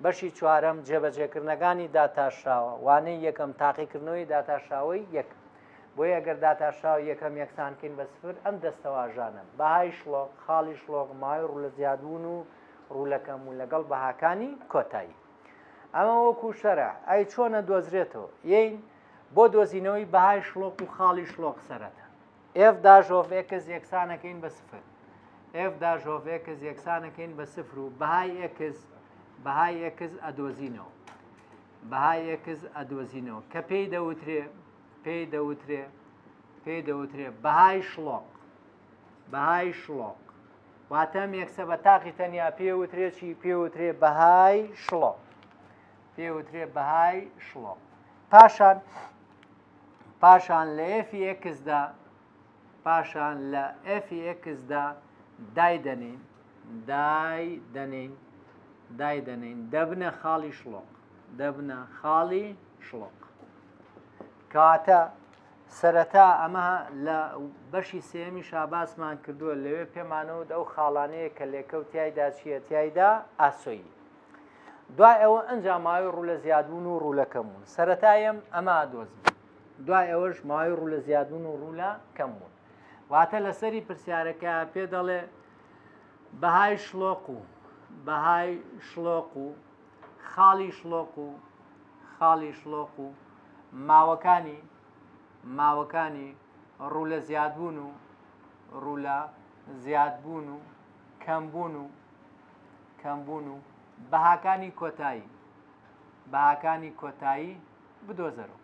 بەشی چوارەم جێبەجێکردنەکانی داتاشراوە وانەی یەکەم تاقیکردنەوەی داتاشراوەی یەک بۆیە ئەگەر داتاشراوی یەکەم یەکسان کەین بە سفر ئەم دەستەواژانە بەهای شڵۆق خاڵی شڵۆق ماوەی ڕوو لە زیادبوون و ڕوو لە کەمبوون لەگەڵ بەهاکانی کۆتایی ئەمە وەکو شەرع ئەی چۆنە دۆزرێتەوە یین بۆ دۆزینەوەی بەهای شڵۆق و خاڵی شڵۆق سەرەتا f dash of x یەکسانەکەین بە سفر f dash of x یەکسانەکەین بە سفر و بەهای x بەهای x ئەدۆزینەوە بەهای x ئەدۆزینەوە کە پێی دەوترێ پێی دەوترێ پێی دەوترێ بەهای شڵۆق بەهای شڵۆق واتە مێکسە بە تاقی تەنیا پێوترێ چی پێوترێ بەهای شڵۆق پێوترێ بەهای شڵۆق پاشان پاشان لە f ی x دا پاشان لە f ی x دا دایدەنین دایدەنین دایدەنین دەبنە خاڵی شڵۆق دەبنە خاڵی شڵۆق کەواتە سەرەتا ئەمە لە بەشی سێمی شاباسمان کردووە لەوێ پێمانەوت ئەو خاڵانەیە کە لێکەوت تایدا چییە تایدا ئاسۆیی دوای ئەوە ئەنجا ماوەی ڕوو لە زیادبوون و ڕوو لە کەمبوون سەرەتا یەم ئەمە ئەدۆزم دوای ئەوەش ماوەی ڕوو لە زیادبوون و ڕوو لە کەمبوون واتە لەسەری پرسیارەکە پێ دەڵێ بەهای شڵۆق و بەهای شڵۆق و خاڵی شڵۆق و خاڵی شڵۆق و ماوەکانی ماوەکانی ڕوو لە زیادبوون و ڕوو لە زیادبوون و کەمبوون و کەمبوون و بەهاکانی کۆتایی بەهاکانی کۆتایی بدۆزەرەوە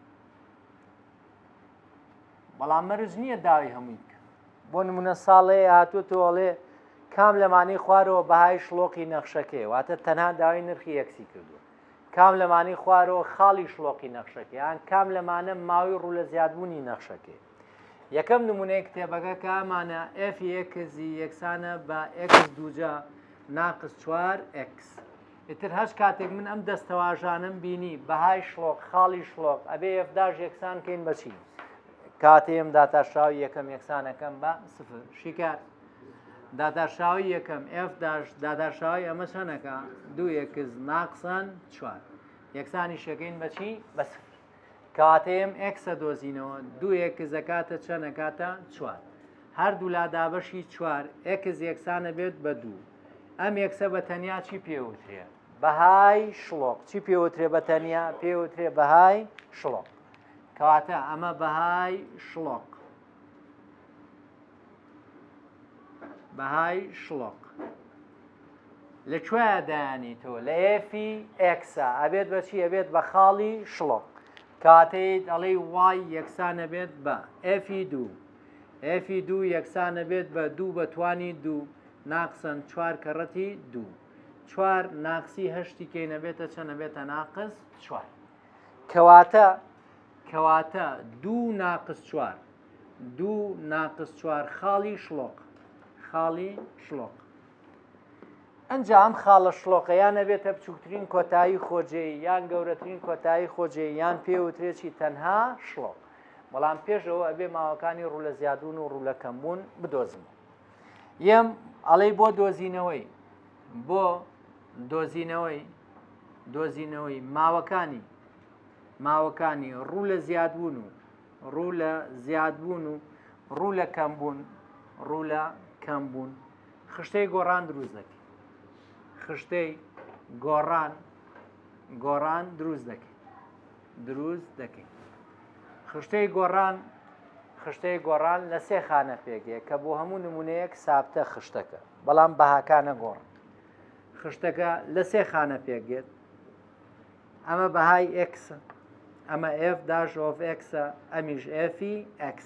بەڵام مەرج نییە داوای هەمووی بکە بۆ نمونە ساڵێ هاتووە تۆڵێ کام لەمانەی خوارەوە بەهای شڵۆقی نەخشەکەی واتە تەنها داوای نرخی x ی کردووە کام لەمانەی خوارەوە خاڵی شڵۆقی نەخشەکەی یان کام لەمانە ماوەی ڕوو لە زیادبوونی نەخشەکەی یەکەم نمونەی کتێبەکە کە ئەمانە f x یەکسانە بە x دووجا ناقس 4 x ئیتر هەچ کاتێک من ئەم دەستەواژانم بینی بەهای شڵۆق خاڵی شڵۆق ئەبێ f dash یەکسان کەین بەچی کاتێم داتاشراوی یەکەم یەکسانەکەم بە سفر شیکار داتاشراوی یەکەم f dash داتاشراوی ئەمە چەنەکە دوو x ناقسەن چوار یەکسانی شەکەین بەچی بە سفر کەواتە ئێم x ە دۆزینەوە دوو x ئەکاتە چەند ئەکاتە چوار هەردوو لا دابەشی چوار x یەکسانە بێت بە دوو ئەم x ە بە تەنیا چی پێوترێ بەهای شڵۆق چی پێوترێ بە تەنیا پێوترێ بەهای شڵۆق کەواتە ئەمە بەهای شڵۆق بەهای شڵۆق لە کوێیا دایانی تۆ لە f ی x ا ئەبێت بە چی ئەبێت بە خاڵی شڵۆق کاتێت ئەڵێی y یەکسانە بێت بە f ی دوو f ی دوو یەکسانە بێت بە دوو بە توانی دوو ناقسەن چوار کەڕەتی دوو چوار ناقسی هەشتی کەی نەبێتە چەند نەبێتە ناقس چوار کەواتە کەواتە دوو ناقس چوار دوو ناقس چوار خاڵی شڵۆق خاڵی شڵۆق ئەنجا ئەم خاڵە شڵۆقە یان ئەبێتە بچووکترین کۆتایی خۆجێی یان گەورەترین کۆتایی خۆجێی یان پێوترێ چی تەنها شڵۆق بەڵام پێش ئەوە ئەبێ ماوەکانی ڕوو لە زیادبوون و ڕوو لە کەمبوون بدۆزمەوە یەم ئەڵێی بۆ دۆزینەوەی بۆ دۆزینەوەی دۆزینەوەی ماوەکانی ماوەکانی ڕوو لە زیادبوون و ڕوو لە زیادبوون و ڕوو لە کەمبوون ڕوو لە کەمبوون خشتەی گۆڕان دروست دەکەین خشتەی گۆڕان گۆڕان دروست دەکەین دروست دەکەین خشتەی گۆڕان خشتەی گۆڕان لە سێ خانە پێکێ کە بۆ هەموو نمونەیەک سابتە خشتەکە بەڵام بەهاکانە گۆڕن خشتەکە لە سێ خانە پێکێت ئەمە بەهای x ئەمە f dash of x ە ئەمیش f ی x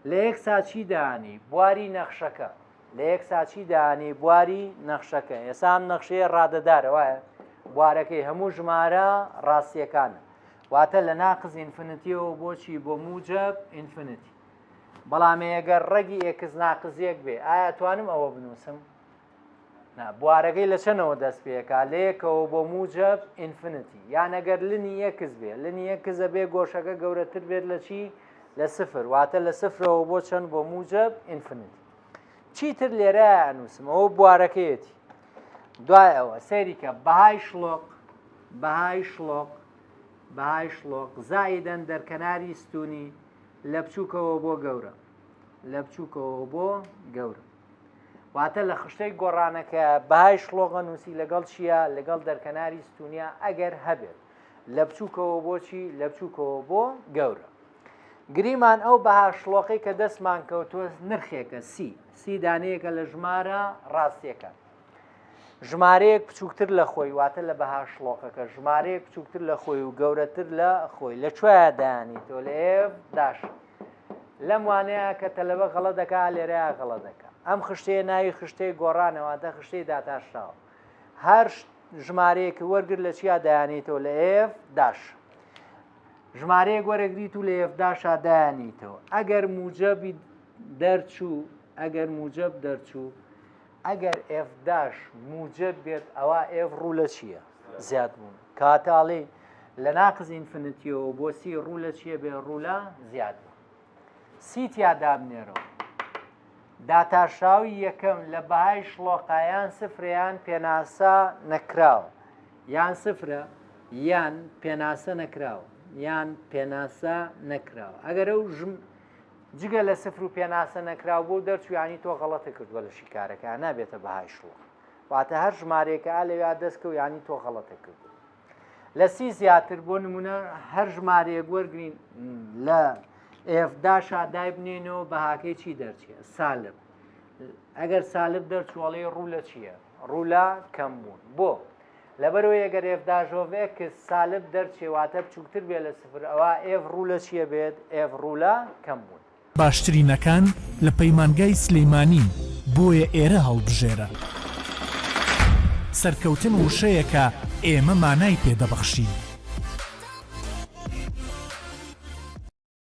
لە x ا چی دانی بواری نەخشەکە لە x ا چی دانی بواری نەخشەکە ئێسا ئەم نەخشەیە ڕادەدارە وایە بوارەکەی هەموو ژمارە ڕاستیەکانە واتە لە ناقز infinity یەوە بۆچی بۆ موجب infinity بەڵام ئەگەر ڕەگی x ناقز یەک بێ ئایا توانم ئەوە بنووسم نا بوارەکەی لە چەنەوە دەست پێکا لە یەکەوە بۆ موجب infinity یان ئەگەر ln ی x بێ ln ی x ئەبێ گۆشەکە گەورەتر بێت لە چی لە سفر واتە لە سفرەوە بۆ چەند بۆ موجب infinity چیتر لێرە ئەنووسم ئەوە بوارەکەیەتی. دوای ئەوە سەیری کە بەهای شڵۆق بەهای شڵۆق بەهای شڵۆق زائیدەن دەرکەناری ستونی لە بچووکەوە بۆ گەورە لە بچووکەوە بۆ گەورە واتە لە خشتەی گۆڕانەکە بەهای شڵۆغە نووسی لەگەڵ چییە لەگەڵ دەرکەناری ستونیا ئەگەر هەبێت لە بچووکەوە بۆچی لە بچووکەوە بۆ گەورە گریمان ئەو بەها شڵۆقەی کە دەستمان کەوتووە نرخێکە سی سی دانەیەکە لە ژمارە ڕاستیەکان ژمارەیەک بچووکتر لە خۆی واتە لە بەها شڵۆقەکە ژمارەیەک بچووکتر لە خۆی و گەورەتر لە خۆی لە کوێ دانی تۆ لە f dash لەم وانەیە کە تەلەبە غەڵە دەکا لێرەیە غەڵە دەکا ئەم خشتەیە ناوی خشتەی گۆڕانەوە دە خشتەی داتاشراوە هەر ژمارەیەک وەرگر لە چیا دایانیتەوە لە f dash ژمارەیەک وەرەگریت و لە f dash ا دایانیتەوە ئەگەر موجەبی دەرچوو ئەگەر موجەب دەرچوو ئەگەر f dash موجەب بێت ئەوا f ڕوو لە چییە؟ زیاد بوون. کەواتە ئەڵێی لە ناقس infinity یەوە بۆ سی ڕوو لە چییە بێ ڕوو لە زیاد بوون. سی تیا دابنێرەوە. داتاشراوی یەکەم لە بەهای شڵۆقە یان سفرە یان پێناسە نەکراوە. یان سفرە یان پێناسە نەکراوە یان پێناسە نەکراوە. ئەگەر ئەو ژم جگە لە سفر و پێناسە نەکراو بۆ دەرچوو یانی تۆ غەڵەتە کردووە لە شیکارەکە نابێتە بەهای شڵۆق واتە هەر ژمارەیەکە ئا لەویا دەستکەوت یانی تۆ غەڵەتە کردووە لە سی زیاتر بۆ نمونە هەر ژمارەیەک وەرگین لە f dash ا دایبنێنەوە بەهاکەی چی دەرچێ سالب ئەگەر سالب دەرچوەڵی ڕوو لە چییە ڕوو لە کەم بوون بۆ لەبەرئەوەی ئەگەر f dash of x سالب دەرچێ واتە بچووکتر بێ لە سفر ئەوا f ڕوو لە چیە بێت f ڕوو لە کەم بوون. باشترینەکان لە پەیمانگای سلیمانین بۆیە ئێرە هەڵبژێرە. سەرکەوتن وشەیەکە ئێمە مانای پێ دەبەخشین.